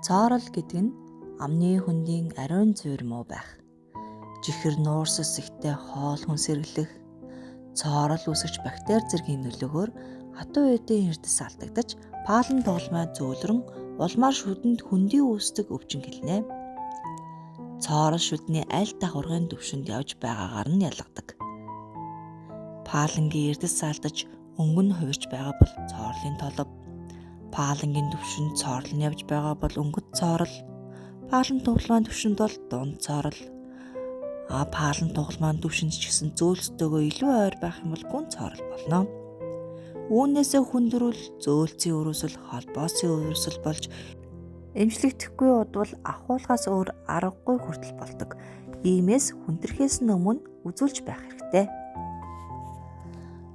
Цоорол гэдэг нь амны хөндийн ариун зүйр муу байх. Чихэр нуурсас ихтэй хоол хүнс эргэлэх, цоорол үүсгэж бактери зэргийн нөлөөгөөр хатуу эдийн эрдэс алдагдаж, паалан тогломой зөөлрөн улмаар шүдэнд хөндий үүсдэг өвчин гэлнэ. Цоорол шүдний аль давхаргын түвшинд явж байгаагаар нь ялгадаг. Паалангийн эрдэс алдаж өнгө нь хувирч байгаа бол цоорлын толб, паалангийн түвшинд цоорол нь явж байгаа бол өнгөт цоорол, паалан тогломын түвшинд бол дунд цоорол, паалан тогломын түвшинд ч гэсэн зөөлсдөөгөө илүү ойр байх юм бол гүн цоорол болно. Үүнээсээ хүндрүүл зөөлцийн өрөөсөл, холбоосын өрөөсөл болж эмчлэгдэхгүй удвал ахуулахаас өөр аргагүй хүртэл болдог. Иймээс хүндрэхээс өмнө үзүүлж байх хэрэгтэй.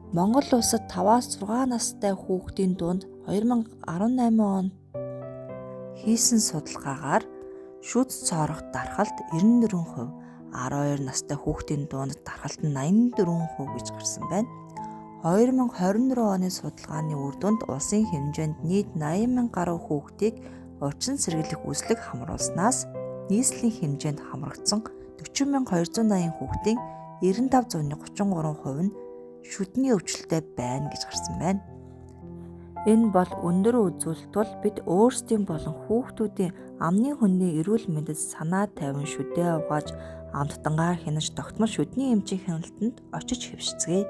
Монгол улсад 5-аас 6 настай хүүхдийн дунд 2018 онд хийсэн судалгаагаар шүд цоорох дархалт 94%, 12 настай хүүхдийн дунд дархалт нь 84% гэж гарсан байна. 2024 оны судалгааны үр дүнд улсын хэмжээнд нийт 80,000 гаруй хүүхдийг урьдчилан сэргийлэх үзлэг хамруулснаас нийслэлийн хэмжээнд хамрагдсан 40,280 хүүхдийн 95.33% нь шүдний өвчлөлтэй байна гэж гарсан байна. Энэ бол өндөр үзүүлэлт тул бид өөрсдийн болон хүүхдүүдийн амны хөндийн эрүүл мэндэд санаа тавин шүдээ угааж амттангаа хянаж тогтмол шүдний эмчийн хяналтанд очиж хэвшицгээе.